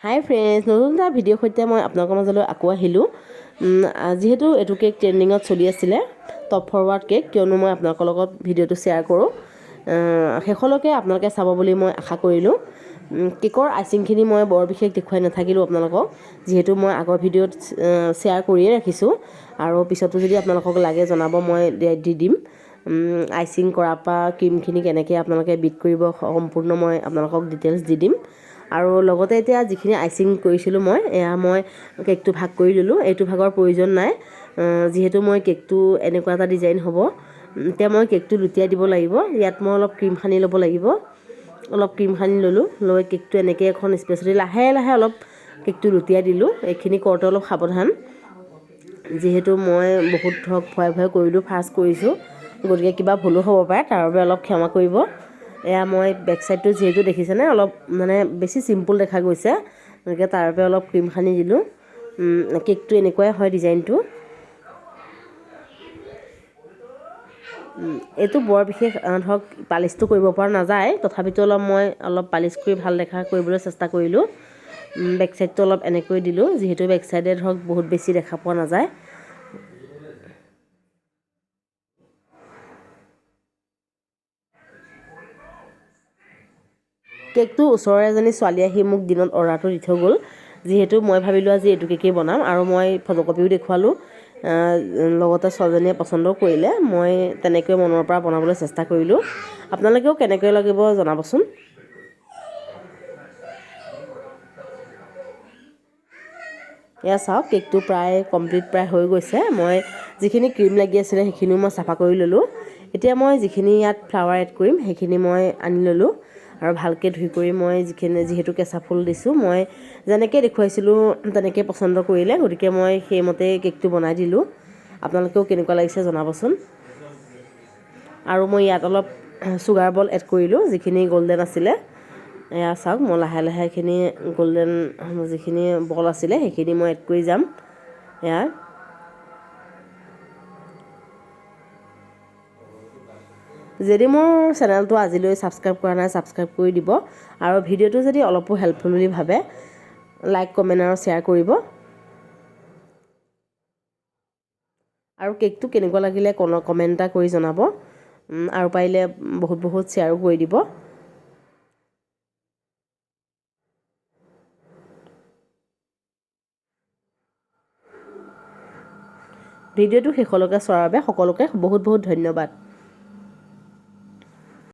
হাই friends, নতুন এটা ভিডিঅ'ৰ সৈতে মই আপোনালোকৰ মাজলৈ আকৌ আহিলোঁ। যিহেতু এইটো কেক ট্ৰেণ্ডিঙত চলি আছিলে, টপ ফৰৱাৰ্ড কেক, কিয়নো মই আপোনালোকৰ লগত ভিডিঅ'টো শ্বেয়াৰ কৰোঁ। শেষলৈকে আপোনালোকে চাব বুলি মই আশা কৰিলোঁ। কেকৰ আইচিংখিনি মই বৰ বিশেষ দেখুৱাই নাথাকিলোঁ আপোনালোকক, যিহেতু মই আগৰ ভিডিঅ'ত শ্বেয়াৰ কৰিয়ে ৰাখিছোঁ। আৰু পিছতো যদি আপোনালোকক লাগে জনাব, মই দি দিম। আইচিং কৰাৰ পৰা ক্ৰীমখিনি কেনেকৈ আপোনালোকে বিট কৰিব সম্পূৰ্ণ মই আপোনালোকক ডিটেইলছ দি দিম। আৰু লগতে এতিয়া যিখিনি আইচিং কৰিছিলোঁ মই, এয়া মই কেকটো ভাগ কৰি ল'লোঁ। এইটো ভাগৰ প্ৰয়োজন নাই, যিহেতু মই কেকটো এনেকুৱা এটা ডিজাইন হ'ব। এতিয়া মই কেকটো লুটিয়াই দিব লাগিব। ইয়াত মই অলপ ক্ৰীম সানি ল'ব লাগিব। অলপ ক্ৰীম সানি ল'লোঁ, লৈ কেকটো এনেকৈ এখন স্পেচিয়েলি লাহে লাহে অলপ কেকটো লুটিয়াই দিলোঁ। এইখিনি কৰোঁতে অলপ সাৱধান, যিহেতু মই বহুত ধৰক ভয় ভয় কৰিলোঁ, ফাৰ্ষ্ট কৰিছোঁ, গতিকে কিবা ভুলো হ'ব পাৰে, তাৰ বাবে অলপ ক্ষমা কৰিব। এয়া মই বেক চাইডটো যিহেতু দেখিছেনে অলপ মানে বেছি চিম্পুল দেখা গৈছে, গতিকে তাৰ বাবে অলপ ক্ৰীম সানি দিলোঁ। কেকটো এনেকুৱাই হয় ডিজাইনটো। এইটো বৰ বিশেষ ধৰক পালিচটো কৰিব পৰা নাযায়, তথাপিতো অলপ মই অলপ পালিচ কৰি ভাল দেখা কৰিবলৈ চেষ্টা কৰিলোঁ। বেক চাইডটো অলপ এনেকৈ দিলোঁ, যিহেতু বেক চাইডে ধৰক বহুত বেছি দেখা পোৱা নাযায়। কেকটো ওচৰৰে এজনী ছোৱালী আহি মোক দিনত অৰ্ডাৰটো দি থৈ গ'ল, যিহেতু মই ভাবিলোঁ আজি এইটো কেকেই বনাম। আৰু মই ফটোকপিও দেখুৱালোঁ, লগতে ছোৱালীজনীয়ে পচন্দও কৰিলে। মই তেনেকৈ মনৰ পৰা বনাবলৈ চেষ্টা কৰিলোঁ। আপোনালোকেও কেনেকৈ লাগিব জনাবচোন। এয়া চাওক, কেকটো প্ৰায় কমপ্লিট প্ৰায় হৈ গৈছে। মই যিখিনি ক্ৰীম লাগি আছিলে সেইখিনিও মই চাফা কৰি ল'লোঁ। এতিয়া মই যিখিনি ইয়াত ফ্লাৱাৰ এড কৰিম সেইখিনি মই আনি ল'লোঁ আৰু ভালকৈ ধুই কৰি মই যিখিনি যিহেতু কেঁচা ফুল দিছোঁ, মই যেনেকৈ দেখুৱাইছিলোঁ তেনেকৈ পচন্দ কৰিলে, গতিকে মই সেইমতে কেকটো বনাই দিলোঁ। আপোনালোকেও কেনেকুৱা লাগিছে জনাবচোন। আৰু মই ইয়াত অলপ চুগাৰ বল এড কৰিলোঁ, যিখিনি গল্ডেন আছিলে। এয়া চাওক, মই লাহে লাহে এইখিনি গল্ডেন যিখিনি বল আছিলে সেইখিনি মই এড কৰি যাম। এয়া যদি মোৰ চেনেলটো আজিলৈ ছাবস্ক্ৰাইব কৰা নাই, ছাবস্ক্ৰাইব কৰি দিব। আৰু ভিডিঅ'টো যদি অলপো হেল্পফুল বুলি ভাবে, লাইক, কমেণ্ট আৰু শ্বেয়াৰ কৰিব। আৰু কেকটো কেনেকুৱা লাগিলে কমেণ্ট এটা কৰি জনাব। আৰু পাৰিলে বহুত বহুত শ্বেয়াৰো কৰি দিব। ভিডিঅ'টো শেষলৈকে চোৱাৰ বাবে সকলোকে বহুত বহুত ধন্যবাদ।